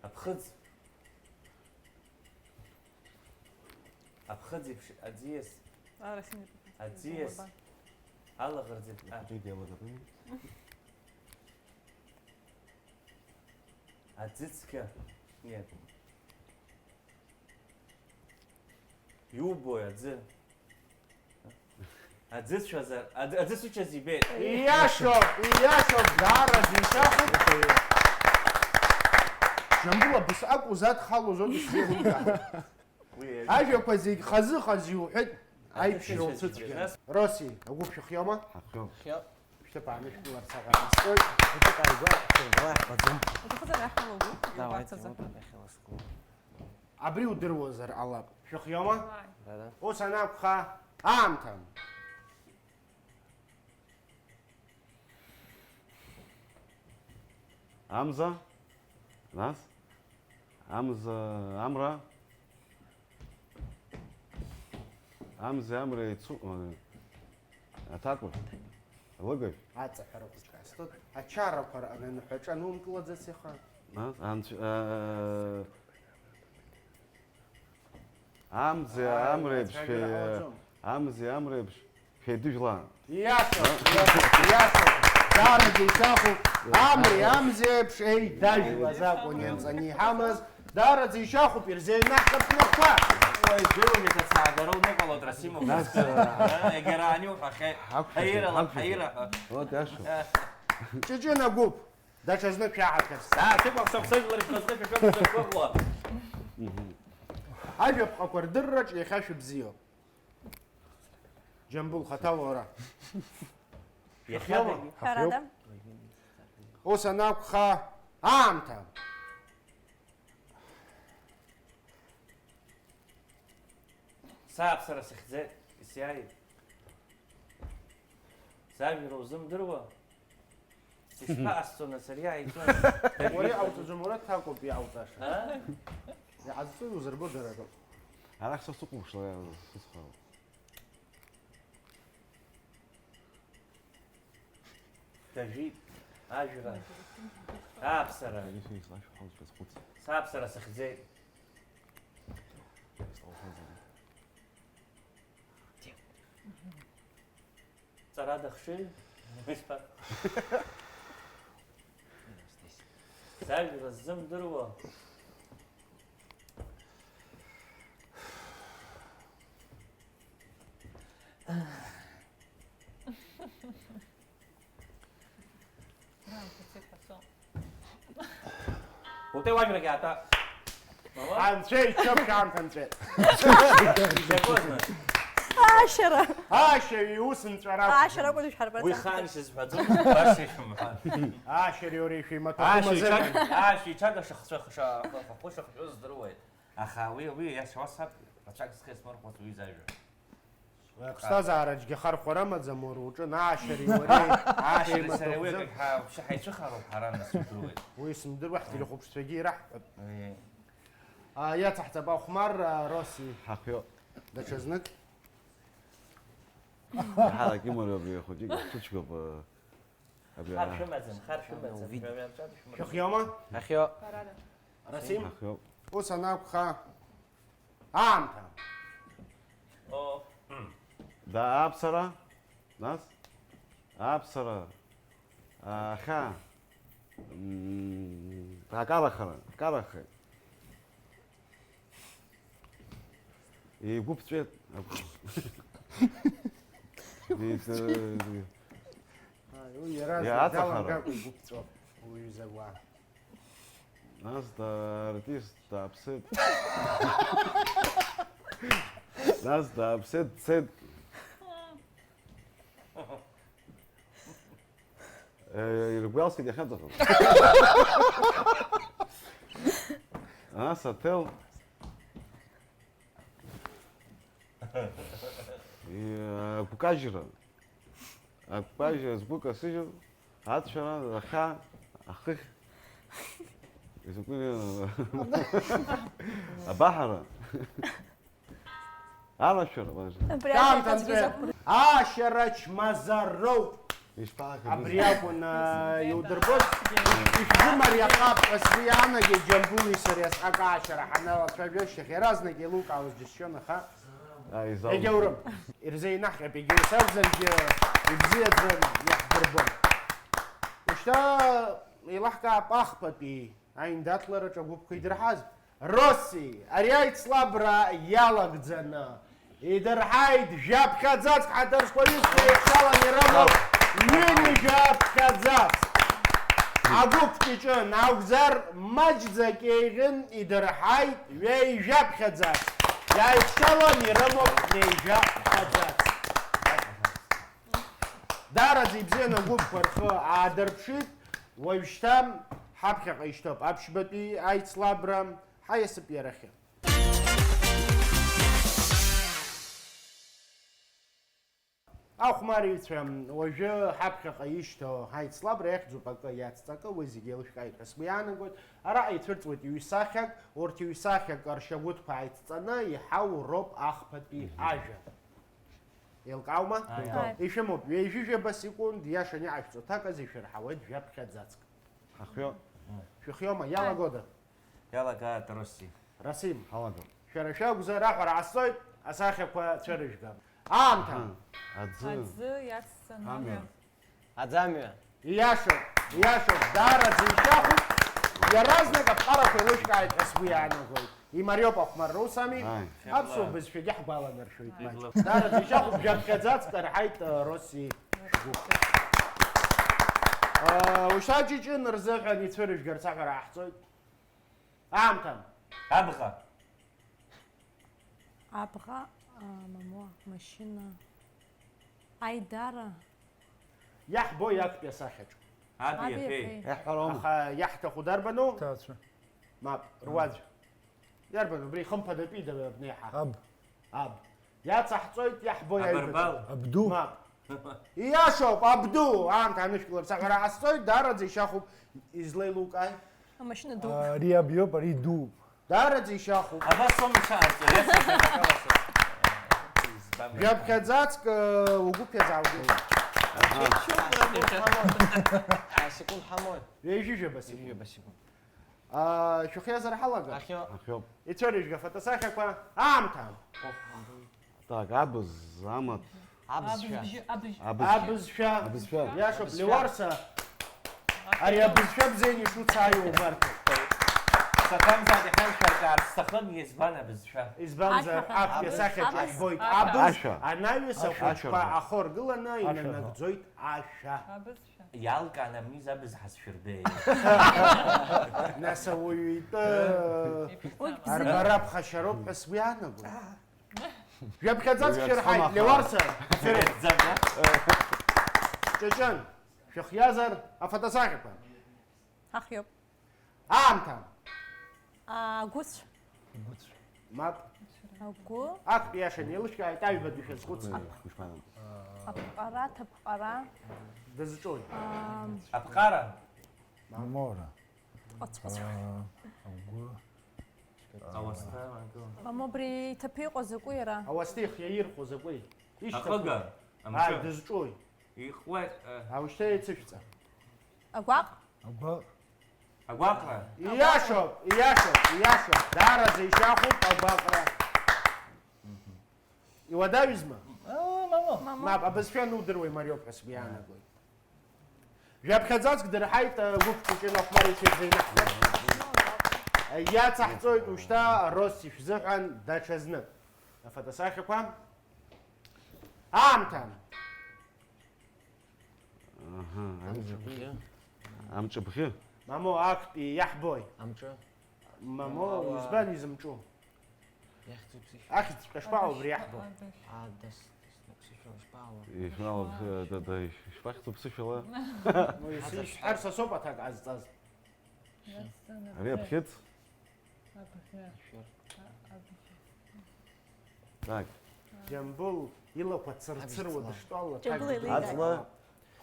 Аԥхыӡ. Аԥхыӡ еиԥш аӡиас. Ара синапы. Аӡиас. Алаӷырӡ еиԥш, а. Иахьатәигьы алаӷырӡ. Аӡы цқьа. Нет. Иубои аӡы? Аӡы цәазар, аӡ-, аӡы сычаз ибеит. Ииашоуп, ииашоуп, даараӡа ишәахәуп. Џьамбул, абас акәу задхалоз ауп исзеилымкаа. Уи ажәақәа зегь хазы-хазы иуҳәеит, аиԥшьра уцәыцәгьа. Роси, агәыԥ шәыхиоума? Ҳахиоуп. Хиоуп. Шәҭыԥ аанышәкыларц аҟаҵоит. Шәҭыԥ ааигәа шәыжәла иаҳбаӡом. Уҭахызар иаҳҳәалоугоит, Давайте, убарҭ азы. Вот, иахьа ласку. Абри удыруазар ҟалап. Шәыхиоума? Уааи. Да, да. Ус анакәха, аамҭа. Амза, нас? Амза, амра. Амза, амра ицу-, э, аҭакәажә, алыгажә. Аҵаҳәара хәыҷқәа астут, ачарақәа рҟны аныҳәаҿа анумкылаӡац иаха. Нас? Анцә-, э, Амзеи, а, амреиԥш, ацәажәара ҟалаӡом. Амзеи, амреиԥш, шәеидыжәлан. Ииашоуп, ииашоуп, ииашоуп. Даараӡа ишәахәуп. Амреи амзеи еиԥш еидажәлаз акәын ианҵаны иҳамаз. Даараӡа ишәахәуп, ирзеинаҳгап снапқәа. Уаҩ дыруаҩ иҭацаагара уныҟәалоит, Расимов. Нас, а, егьара ани уҳәахьеит. Ҳақәшәахьеит, Ҳаира, ҳақәшәахьеит. Ҳаира ҳәа. Вот, иашоуп. Ҷыҷын агәыԥ. Даҽазнык шәаҳаҭыр. Сааҭыԥ ахсаԥсыжәлар шәназы шәаҿын шәаҿыхуа. Мгм. Ажәаԥҟақәа рдырраҿ иахьа шәыбзиоуп. Џьамбул, хаҭала уара. Иахьадагьы. Ҳәарада. Ус анакәха, аамҭа. Сааԥсара сыхьӡеит, исиааит. Сажәра узымдыруа? Ишԥаҟасҵо, нас, ари ааигәа? Уара иҟауҵаӡом, уара ҭакәуп иҟауҵаша. А? Иҟазҵои узырбо дара роуп. Арахь са сыхәаԥшла, сыцхраауа. Дажәит, ажәра. Сааԥсара. Сааԥсара сыхьӡеит. Ҵарада хшыҩ? Сажәра ззымдыруа. Утәеи уажәрагьы аатәа. Анцәа иџьшьоуп, шәаамҭа нҵәеит. Изакәызны? Ашьара! Ашьара иус нҵәара акәӡам. Ашьара акәын ишәҳарбац. Уи ахьӡ. Хаан исызҳәаӡом, баша ишәымҳәан. Ашьареи уареи шәеимаҭәақәа Ашьа мазеиԥшым. Иҽаг-, ашьа иҽага шахцәа-, ша-, шахәы шахьҳәоз здыруеит. Аха уи, уи иашьа уасҳәап, рацәак зхы иасмырхәоз уҩыза ажәа. Аԥсҭазаараҿгьы хархәара амаӡам, уара уҿы аашьареи уареи. Аашьареи сареи уи еимадоуп. Акы ҳа-, вообще ҳаицәыхароуп ҳара, нас, удыруеит. Уи сымдыруа, ҳтелехәаԥшцәагьы ираҳҳәап. Э. А, иацаҳҵап ахәмарра, Росси. Ҳахҩоуп. Даҽазнык. Иаҳарак имариоуп абри ахәыҷык, дҭынчроуп, э, абри Хар ара. Шәымаӡам, хар шәымаӡам. Шәымаӡам, шәымаӡам. Шәыхиоума? Ҳахиоуп. Расим? Ҳахиоуп. Ус анакәха, аамҭа. О. Да, аԥсара, нас? Аԥсара, ахьаа, м, акарахара, карахеит. Игәы ԥҵәеит. Ит-, Ааи, уи иаразнак иаҵахара. Даламгакәа игәы ԥҵәо, уҩыза уаа. Нас да-, артист дааԥсеит. Нас дааԥсеит, дцеит. Э, иргәалсит иахьаҵаҟа. Нас аҭел. Э, агәкажьра. Агәкажьра, згәы касыжьыр, ацәара, ахьа, ахыхь. Изакәи, абаҳара. Алашәара, бажа. Абри Даамҭа аӡәгьы нҵәеит. Закәу- Аашьара чмазароуп. Ишԥаҟагеи? Абри акәын, а, иудырбоз. Ишәзымариахап ҳәа сгәы иаанагеит, Џьамбули сареи асҟак аашьара ҳаналацәажәо ашьҭахь иаразнак еилукаауаз џьысшьон, аха Егьаурым. Ирзеинаҳҟьап, егьа ус акәзаргьы, ибзиаӡам, иаҳдырбом. Ушьҭа еилаҳкаап ахԥатәи аиндаҭлараҿы агәыԥқәа идырҳаз. Росси, ари аицлабра иалагӡаны идырҳаит жәаԥхьаӡацк ҳаҭыр зқәа ҩызцәа еихшьаланы ирымоу ҩынҩажәаԥхьаӡацк. Агәыԥ ҷыҷын акәзар, маҷӡак еиӷьын, идырҳаит ҩеижәаԥхьаӡацк. Иааихшьалан ирымоуп ҩеижәаԥхьаӡацк. Даараӡа ибзианы агәыԥқәа рхы аадырԥшит, уажәшьҭа ҳаԥхьаҟа ишьҭоуп аԥшьбатәи аицлабра, ҳаиасып иарахьы. Ахәмарыҩцәа, уажәы ҳаԥхьаҟа ишьҭоу ҳаицлабра иахьӡуп акы иацҵакы, уи зегьы еилышәкааит ҳәа сгәы иаанагоит. Араҟа ицәырҵуеит иҩсахьак, урҭ иҩсахьак ршьагәыҭқәа ааидҵаны иҳауроуп ахԥатәи ажәа. Еилкааума? Ааи. Ишәымоуп, ҩажәижәаба секунд, иашаны иҟашәҵо аҭак азы ишәырҳауеит жәаԥхьаӡацк. Ҳахҩо. Шәыхиома, иалагода? Иалагааит, Росси. Расим. Ҳалагап. Шәара шәакәзар аҳәара ҟасҵоит, асахьақәа цәырыжәга. Аамҭа. Аҳа. Аӡы. Аӡы иацҵаны амҩа. Амҩа. Аӡамҩа. Ииашоуп, ииашоуп, даараӡа ишәахәуп. Иаразнак аԥҟарақәа еилышәкааит ҳәа сгәы иаанагоит. Имариоуп ахәмарра, ус ами? Ааи. Аԥсуа бызшәагьы ҳгәаланаршәоит маҷк. Даараӡа ишәахәуп, жәаԥхьаӡацк арҳаит, э, Росси шәгәы. Э, ушьҭа ҷыҷын рзыҳәан ицәырыжәгарц аҳәара ҟаҳҵоит. Аамҭа. Абӷа. Абӷа, а, мамоу, машьына. Аидара. Иаҳбои актәи асахьаҿ? Аби Аби иаԥеи. Иаԥеи. Иаҳҳәароума? Аха иаҳҭаху дарбану? Ҭаацәа. Мап, руаӡә. Иарбан, убри хымԥадатәида абни иаҳа? Аб. Аб. Иацаҳҵоит, иаҳбои аҩбатәи? Абарбал. Абду. Мап. Ииашоуп, абду! Аамҭа анышәкыларц аҳәара ҟасҵоит, даараӡа ишьахәуп, излеилукааи? Амашьына ду. Ари абиоуп, ари дууп. Даараӡа ишьахәуп. Абас соума ишаҟарҵо? Иацыз акала соума? Избан. Жәаԥхьаӡацк, э, угәы ԥиазааугеит. Аҳа. Секунд ҳамои? Ҩажәижәаба секунд. Ҩажәижәаба секунд. А, шәыхиазар ҳалага? Ахьо. Ахьоуп. Ицәырыжәга фотосахьақәа. Аамҭа. Так, абз, амаҭ. Абзшәа. Абзшәа. Абзшәа. Абзшәа. Иашоуп, абзшәа. Леуарса. Ари абызшәа бзианы ишуцааиуа убарҭоуп. Саҭамзар иахьа шәаркаар сҭахын, избан абызшәа? Избанзар, ашәа, ашәа, ашәа, ашәа, ашәа, ҳбоит. Ашәа. Абыз, ашәа. Анаҩс ахәыҷқәа ахы ргыланы ашәа, инанагӡоит ашәа. Иалкаан амни забыз ҳазшәырбеи. Нас ауаҩы итәы арбара ԥхашьароуп ҳәа сгәы иаанагоит. Жәаԥхьаӡацк шәырҳаит, Леуарса. Ҷыҷын, шәыхиазар афотосахьақәа. Ҳахиоуп. Аамҭа. Агәыцә. Агәыцә. Мап. Агәы. Актәи иаша неилышәкааит, аҩбатәи шәазхәыц. Аԥҟара, ҭаԥҟара. Дызҿои? Ам, Аԥҟара. Мамора. Ҟацҟац. Агәы. Ауасҭа, агәы. Мама, убри иҭаԥа иҟоу закәу иара? Ауасҭа ихы иаирхәо закәи? Ишьҭаху. Ахыга, амҿы. Ааи, дызҿои? Иҟуеит, э. Аушьҭа еицышәҵа. Агәаҟ? Агәаҟ. Агәаҟра. Ииашоуп, ииашоуп, ииашоуп. Даараӡа ишьахәуп агәаҟра. Иуадаҩызма? Мама. Мап, абызшәа анудыруа имариоуп ҳәа сгәы иаанагоит. Жәаԥхьаӡацк дырҳаит, э, гәыԥ ҷыҷын ахәмарицәа ирзеинаҳгар. Иацаҳҵоит ушьҭа Росси шәзыҳәан даҽазнык. Афотосахьақәа. Аамҭа. Аҳа, амҿы. Амҿыбӷьы. Амҿыбӷьы. Мамо, актәи иаҳбои? Амҿы. Мамо, ауаа. Избан изымҿу? Иахьӡуп сышәа. Ахьӡҵәҟьа шԥаҟоу убри иаҳбо? Адашь. А, дас, дас, сышәа шԥаауа? Ишәмалоу, да, да, ишԥахьӡуп сышәала? Ну, исышь-, ҳәар са соуп аҭак ҟазҵаз. Ари абӷьыц? Абӷьы. Шәыр. А, абӷьы. Так. Џьамбул илақәа цырцыруа дыштәало. Џьамбул аҭак илеига. Аҵла.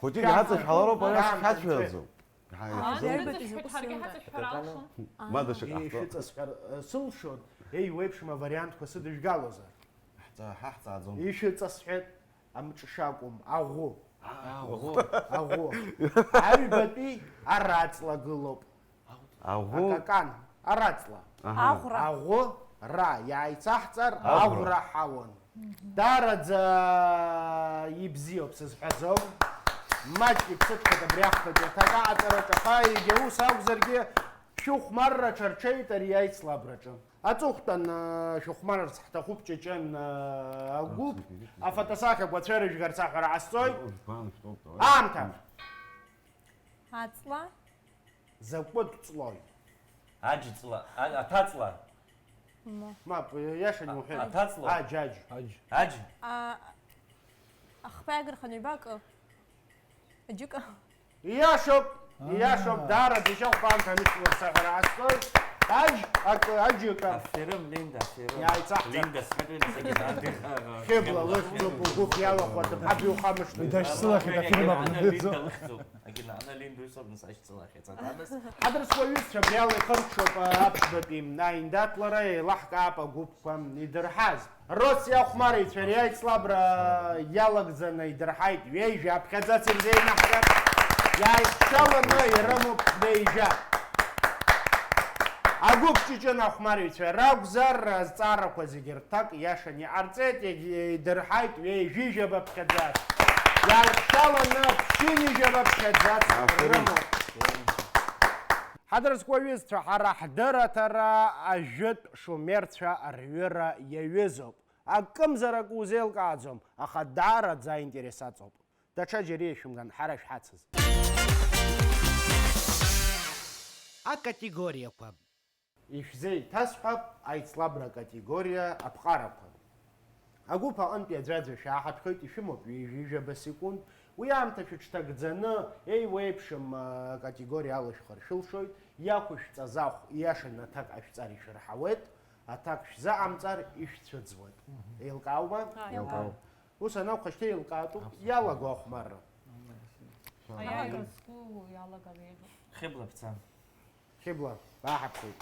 Хәыҷык иҳаҵашәҳалароуп, ара шәҳацәҳәаӡом. Ҳаи, аа, ишәзы-, ишәыҵасҳәар, ишәыҵасҳәар, ишәыҵасҳәар, ишәыҵасҳәар, ишәыҵасҳәар, сылшоит, еиуеиԥшым авариантқәа сыдыжәгалозар. Ҳҵа-, ҳаҳҵааӡом. Ишәыҵасҳәеит, амҿы шакәым, аӷәы. Аӷәы. Аӷәы. Аҩбатәи араҵла гылоуп. Аӷәы. Акакан, араҵла. Аҳа. Аӷәра. Аӷәы, ра, иааицаҳҵар, аӷәра. Аӷәра ҳауан. Даараӡа ибзиоуп сызҳәаӡом. Маҷк иԥсыҽхеит абри ахԥатәи аҭак аҟаҵараҿ, аха егьа ус акәзаргьы, шәыхәмарра ҽарҽеит ари аицлабраҿы. Аҵыхәтәан, а, шәыхәмарырц ҳҭахуп, Ҷыҷын, а, агәыԥ, афотосахьақәа цәырыжәгарц аҳәара ҟасҵоит. Аамҭа! Аҵла. Закәытә ҵлои? Аџьҵла, а-, аҭаҵла. Ма. Мап, иашан А-, иуҳәеит. Аҭаҵла. Аџь, аџь. Аџь. Аџь. А, ахԥа иагарханы ҩба акы. Аџьыка. Ииашоуп, аа, ииашоуп, даараӡа ишьахәпаан ҭамышьҭуа саҳәара ҟасҵоит. Аџь, акы, аџьыка. Аферым, Линда, аферым. Иааиҵаҳҵар. Линда, сҳәатәы насагьы наадыхаа. Хьыбла лыхьӡуп, угәы иалахәа, дыԥҳа биухамышҭуа. Идашьцылахьеит, аферым аҟны дыӡӡо. Линда лыхьӡуп. Агьина, ана Линда усоуп, нас ашьцылахьеит. Ҳадрыскуа ҩызцәа, абри ала ихыркәшоуп аԥшьбатәи аиндаҭлара, еилаҳкаап агәыԥқәа идырҳаз. Росси ахәмарицәа ари аицлабра иалагӡаны идырҳаит ҩеижәа, аԥхьаӡац ирзеинаҳгар, иааихшьаланы ирымоуп ҩеижәа. Агәыԥ Ҷыҷын ахәмарицәа ракәзар, азҵаарақәа зегьы рҭак иашан иҟарҵеит, егь-, идырҳаит ҩеижәижәаба ԥхьаӡац. Иааихшьаланы ԥшьынҩажәаба ԥхьаӡац рымоуп. Ҳадрыскуа ҩызцәа, ҳара ҳдырраҭара ажәытә шумерцәа рҩыра иаҩызоуп. Акымзарак узеилкааӡом, аха даараӡа аинтерес аҵоуп. Даҽа џьара ишәымган, ҳара шәҳацыз. Акатегориақәа. Ишәзеиҭасҳәап аицлабра акатегориа аԥҟарақәа. Агәыԥ аҟынтәи аӡәаӡәа шәааҳатәхоит, ишәымоуп ҩажәижәаба секунд. Уи аамҭа шәыҽҭагӡаны, еиуеиԥшым, а, категориа ала шәхыршәылшоит. Иақәышәҵаз ахә ииашаны аҭак ҟашәҵар ишәырҳауеит, аҭак шәзаҟамҵар ишәцәыӡуеит. Мгм. Еилкааума? Ааи, еилкаауп. Еилкаауп. Ус анакәха, шьҭа еилкаатәуп, аԥсуа, иалаго ахәмарра. Аиааира зку иалагар еиӷьуп. Хьыбла бца. Хьыбла, баҳаԥхеит.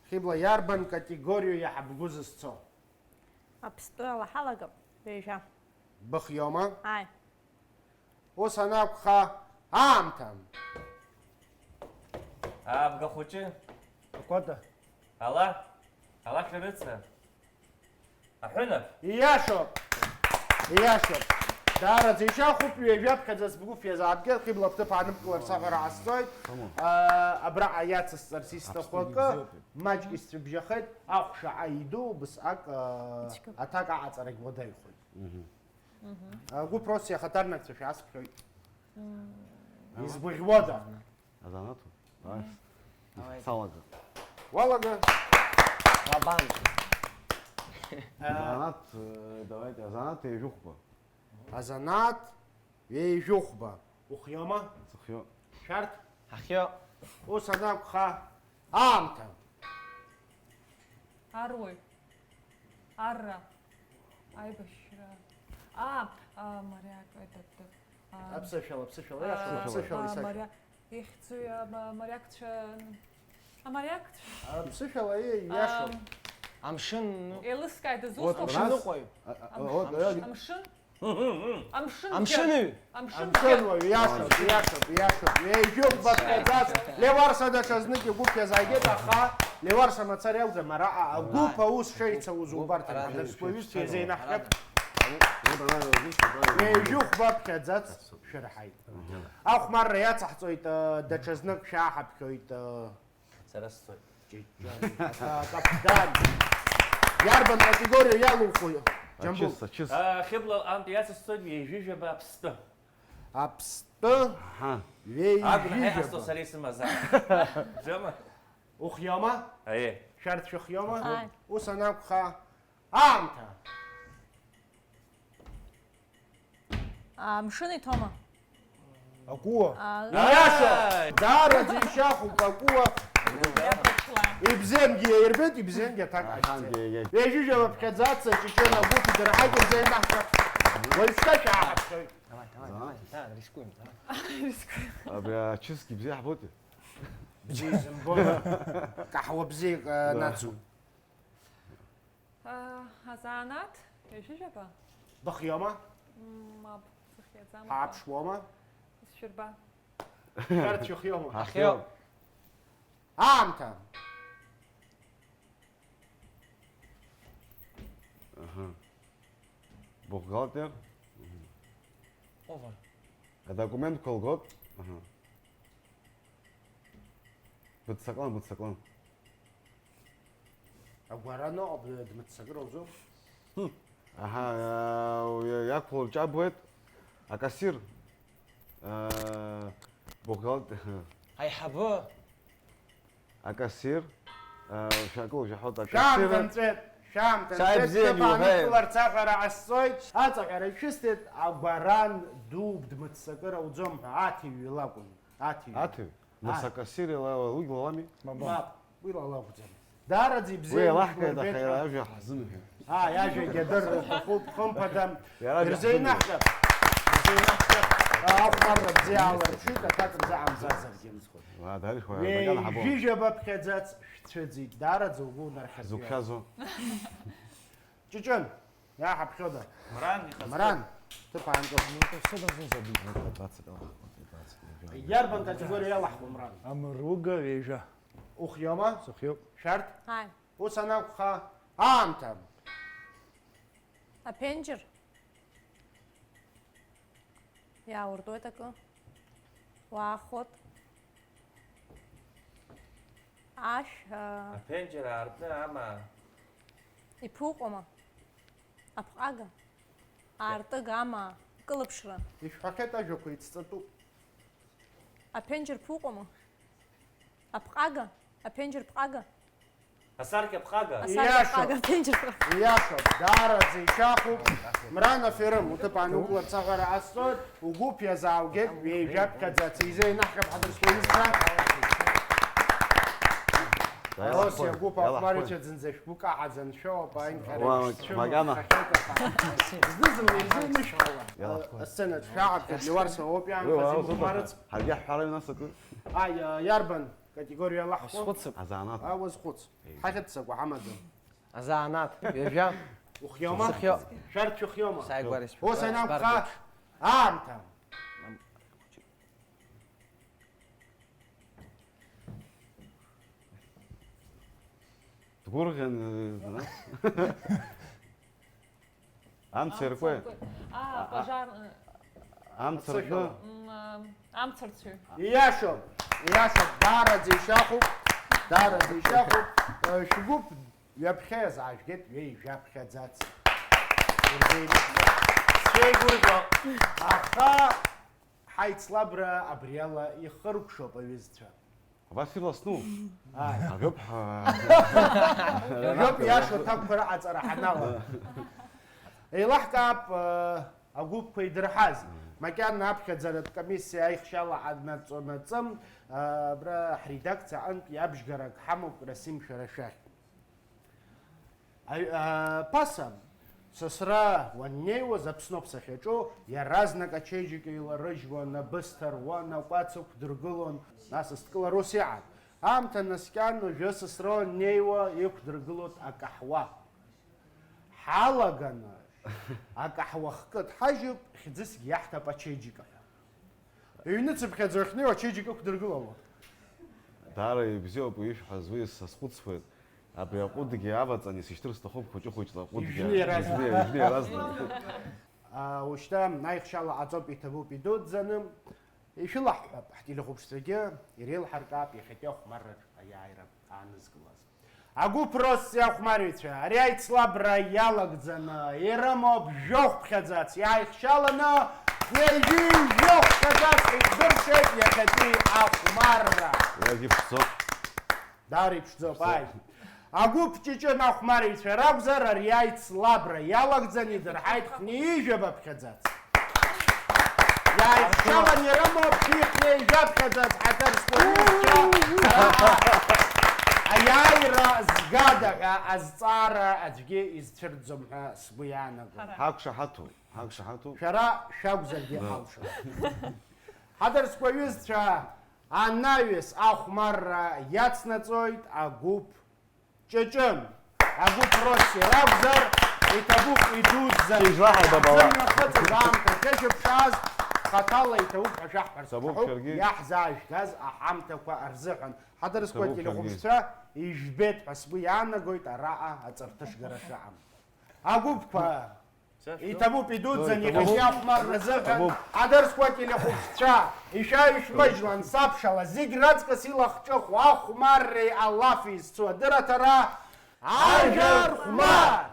Хьыбла, иарбан категориоу иаҳа бгәы зызцо? Аԥстәы ала ҳалагап, ҩажәа. Быхиоума? Ааи. Ус анакәха, аамҭа! Абга хәыҷы. Акәада. Ала, ала шәарыца. Аҳәынаԥ. Ииашоуп. Ииашоуп. Даараӡа ишьахәуп, ҩажәаԥхьаӡа сгәыԥ иазаабгеит, Хьыбла бҭыԥ ааныбкылар саҳәара ҟасҵоит. Ҳамон. Аа, абраҟа иацысҵарц исҭаху акы, аԥсуа бзиоуп, маҷк исцәыбжьахеит, ахә шаҟа иду, убасҟак, аа, ицәгьоуп, аҭак аҟаҵарагь уадаҩхоит. Мгм. Мгм. Агәыԥ Росси ахаҭарнакцәа шәаасԥхьоит. Мм. Изгәаӷьуада? Азанааҭу? Давай. Мгм. Салага. Уалага. Лабанк. Азанааҭ, э, давайте, азанааҭ ҩажәихәба. Азанааҭ ҩажәихәба. Ухиома? Сыхиоуп. Шәарҭ? Ҳахиоуп. Ус анакәха, Аамҭа. Аруаҩ. Арра. Аибашьра. А, а, моряк, этот, а, Аԥсышәала, аԥсышәала, а, иашоуп, аԥсышәала а, исашәа. Моря-, ихьӡу-, а, ма-, морякцәа, н-, аморяктә. Аморяктә. Аԥсышәала, еи, иашоуп. Ам, Амшын, ну. Еилыскааит, дызусҭоу? Вот, Амшын. Амшын. Амшын. Амшын. Амшын. Амшын. Амшын. Амшын. Амшын. Амшын. Иашоуп, иашоуп, иашоуп. Ҩажәи хәба ԥхьаӡац. Леуарса даҽазнык игәы ԥхьаӡагеит, аха Леуарса мацара иалгам, араҟа агәыԥ аус шеицәоу убарҭ Гәыԥ, арада. Ҳдырсқәа ҩызцәа Гәыԥ, еизеинахҟьап. Арада. Ҩажәи хәба ԥхьаӡац шәырҳаит. Ахәмарра иацаҳҵоит, э, даҽазнык шәааҳаԥхьоит, э, Сара сцоит. Ҷыҷҷа, акаԥдан. Иарбан категориа иалуху, Џьамбул? Ачыс, ачыс. А, Хьыбла антәи иацысҵоит ҩажәижәаба аԥстәы. Аԥстәы. Аҳа. Агәнаҳа иҟасҵо ҩажәижәаба. Сара исымазаап. Џьама? Ухиома? Аиеи. Шәарҭ шәыхиома? Ааи. Ус анакәха, аамҭа. Амшын иҭоума? Акәуа. А, Иашоуп! Ааи! Даараӡа ишьахәуп акәуа. Иабачлан. Ибзиангьы иаирбеит, ибзиангьы аҭак Аҳангьы ҟаиҵеит. Иагеит. Ҩажәижәаба ԥхьаӡац, Ҷыҷын агәыԥ идырҳаит, ирзеинаҳҵап. Уажәшьҭа шәааҳаԥхьоит. Давай, давай, давай, да, рискуем, давай. Абри ачысгьы бзиа ҳботи? Бзиа изымбо. Каҳуа бзиак, э, Да. нацу. А, азанааҭ, ҩажәижәаба? Быхиома? М, мап, сыхиаӡам. Ҳааԥшуама? Исшәырба. Шәарҭ шәыхиома? Ҳахиоуп. Аамҭа. Аҳа. Бухгалтер? Аҳа. Ҟәыӷа. Адокументқәа лгоит? Аҳа. Быццаклан, быццаклан. Агәара ныҟәап, дмыццакыр ауӡом. Аҳа, иа-, иа-, иақәло лҿабуеит. Акассир. Э, бухгалтер. Аиҳабы. Акассир. Э, шәакы ужәаҳәоит, акассир. Шәаамҭа нҵәеит, шәаамҭа нҵәеит, бзиа ҭыԥ иуҳәеит. Аанықәларц аҟара ҟасҵоит. Аҵаҟьара ишәысҭеит, агәаран ду дмыццакыр ауӡом ҳәа, аҭыҩ лакәын, аҭыҩ. Аҭыҩ? Нас Аи. Акассир ила-, уигь лалами? Мап. Мап, уи лалакәӡам. Даараӡа ибзианы Уи еилаҳкааит, ишәурбеит аха ҳәа. Иара ажәа ҳазымҳәеит. Ааи, ажәагьы адырра ҳҭахуп, хымԥада. Иара ажәа Ирзеинаҳҵап. Ирзеинаҳҵап. Ахәмарра бзиа аларԥшит, аҭак рзы аамзазаргьы. Ла, дарихуа, дагьала ҳабо. Ҩажәижәаба ԥхьаӡац шәцәыӡит, даараӡа угәы унархьыртәуеит. Зықәшәазу? Ҷыҷын, иаҳаԥхьода? Мран, ихазы. Мран, ҭыԥ аанкыл. Ну, это всё должно забить, ну, это двадцать, ладно, двадцать, ладно. Иарбан категориа иалаҳхуа, Мран? Амруга ҩажәа. Ухиома? Сыхиоуп. Шәарҭ? Ҳаи. Ус анакәха, аамҭа. Аԥенџьыр. Иаауртуеит акы. Уаахәот. Ашә, а, Аԥенџьыр аартны амаа. Иԥуҟома? Аԥҟага. Аартыга амаа. Кылыԥшра. Ишәҳәахьеит ажәақәа еицҵатәуп. Аԥенџьыр ԥуҟома? Аԥҟага. Аԥенџьыр ԥҟага. Асаркьа ԥҟага. Асаркьа Иашоуп. Ԥҟага, аԥенџьыр ԥҟага. Иашоуп, даараӡа ишьахәуп. Мран аферым, уҭыԥ аанукыларц аҟара ҟасҵоит, угәы ԥиазааугеит, ҩажәаԥхьаӡа ацеиза инаҳҟьап ҳадырсуа ҩызцәа. Иалаҳхуеит, Аиоси агәыԥ иалаҳхуеит. Ахәмарицәа зынӡа шәгәы каҳаӡан шәоуп, аинҟьара Уа, шәцәымӷ, макьана. Хахьеит аха. Зны-зынла изеинышәҳауа. Иалаҳхуеит. Асценаҿ шәаҳаԥхьа Леуарса ауп Уи иаанхаз уара имыхәмарыц. узыҟаҵа. Ҳаргьы ҳҳәара ҩнасыку. Аи, а, иарбан? Категориа лаҳхәа. Схәыцып. Азанааҭ. А, уазхәыц. Ҳахьыццакуа ҳамаӡам. Азанааҭ, ҩажәа. Ухиома? Сыхиоуп. Шәарҭ шәыхиома? Сааигәара исшәыҳәа. Ус анакәха, сбаргәышьоуп. Аамҭа. Дгәырӷьан, э, нас. Амца иркуеит. Амца иркуеит. А, пожар, э, Амца ркны. Аццышәала. М, а, амцарцәаҩ. Ииашоуп, ииашоуп, даараӡа ишьахәуп, даараӡа ишьахәуп. Э, шәгәыԥ ҩаԥхьа иазаажәгеит, ҩеи жәаԥхьаӡац. Ирзеиныҳәа. Сшеигәырӷьо. Аха ҳаицлабра абриала ихыркәшоуп, аҩызцәа. Абас ирласну? Ааи. Ажәоуп ҳәа. Ажәоуп иашоу аҭакқәа рыҟаҵара ҳанала. Еилаҳкаап, э, агәыԥқәа идырҳаз. Макьана аԥхьаӡаратә комиссиа аихшьала ҳаднаҵонаҵы, а, абра ҳредакциа аҟынтә иабжьгарак ҳамоуп, Расим, шәара шәахь. Аҩ-, а, ԥаса, сасра уаннеиуаз, Аԥсноуп сахьаҿу, иаразнак ачеиџьыка иларыжьуан, абысҭа руан, акәац ықәдыргылон, нас асҭкыла рус иҟан. Аамҭа наскьан, уажәы сасра уаннеиуа, иқәдыргылоит акаҳуа. Ҳалаганы, акаҳуа хкы дҳажьып, хьӡысгьы иаҳҭап ачеиџьыка ҳәа. Ҩныцыԥхьаӡа уахьнеиуа ачеиџьыка ықәдыргылалон. Даара ибзиоуп уи ишәҳәаз, уи сазхәыцуеит. Абри аҟәыдгьы аваҵан исышьҭыр сҭахуп, хәыҷы-хәыҷла аҟәыдгьы. Ижәны иаразнак. Ижәны, ижәны иаразнак. А, ушьҭа аихшьала ҟаҵоуп, иҭабуп идуӡӡаны. Ишәылаҳҳәап, ҳтелехәаԥшцәагьы иреилҳаркаап иахьатәи ахәмарраҿ аиааира аанызкылаз. Агәыԥ Росси ахәмарҩцәа, ари аицлабра иалагӡаны ирымоуп жәохә ԥхьаӡац, иааихшьаланы ҩажәи жәохә ԥхьаӡац ишәдыршеит иахьатәи ахәмарра. Иагьыԥшӡоуп. Даара иԥшӡоуп, ааи. Агәыԥ Ҷыҷын ахәмарҩцәа ракәзар, ари аицлабра иалагӡаны идырҳаит хынҩажәаба ԥхьаӡац. Иааихшьалан ирымоуп хынҩажәа ԥхьаӡац ҳаҭыр зқәу аиааира згада ҳәа азҵаара аӡәгьы изцәырӡом ҳәа сгәы иаанагоит. Ҳақәшаҳаҭуп, ҳақәшаҳаҭуп. Шәара шәакәзаргьы алшоит. Ҳаҭыр зқәу аҩызцәа, анаҩс ахәмарра иацнаҵоит агәыԥ Ҷыҷын, агәыԥ Росси ракәзар, иҭабуп идуӡӡан. Шьыжьла ҳаибабауа. Ҳзымҩахыҵыз аамҭа шәышьапшааз, хаҭала иҭабуп ҳәа шәаҳҳәарц Ҭабуп ҳҭахуп, шәаргьы. Иаҳзаажәгаз аҳамҭақәа рзыҳәан. Ҳаҭыр зқәу Ҭабуп шәаргьы. Ателехәаԥшцәа, ижәбеит ҳәа сгәы иаанагоит араҟа аҵарҭышгара шаҟам. Агәыԥқәа Иҭабуп, идуӡӡан, иҭабуп. Иахьатәи ахәмарра азыҳәан. Иҭабуп. Ҳаҭыр зқәу ателехәаԥшцәа, ишәаҩ-шәмыжьлан сабшала, зегь раҵкыс илахҿыху ахәмарреи алафи зцу адырраҭара, Ажәар хәмар!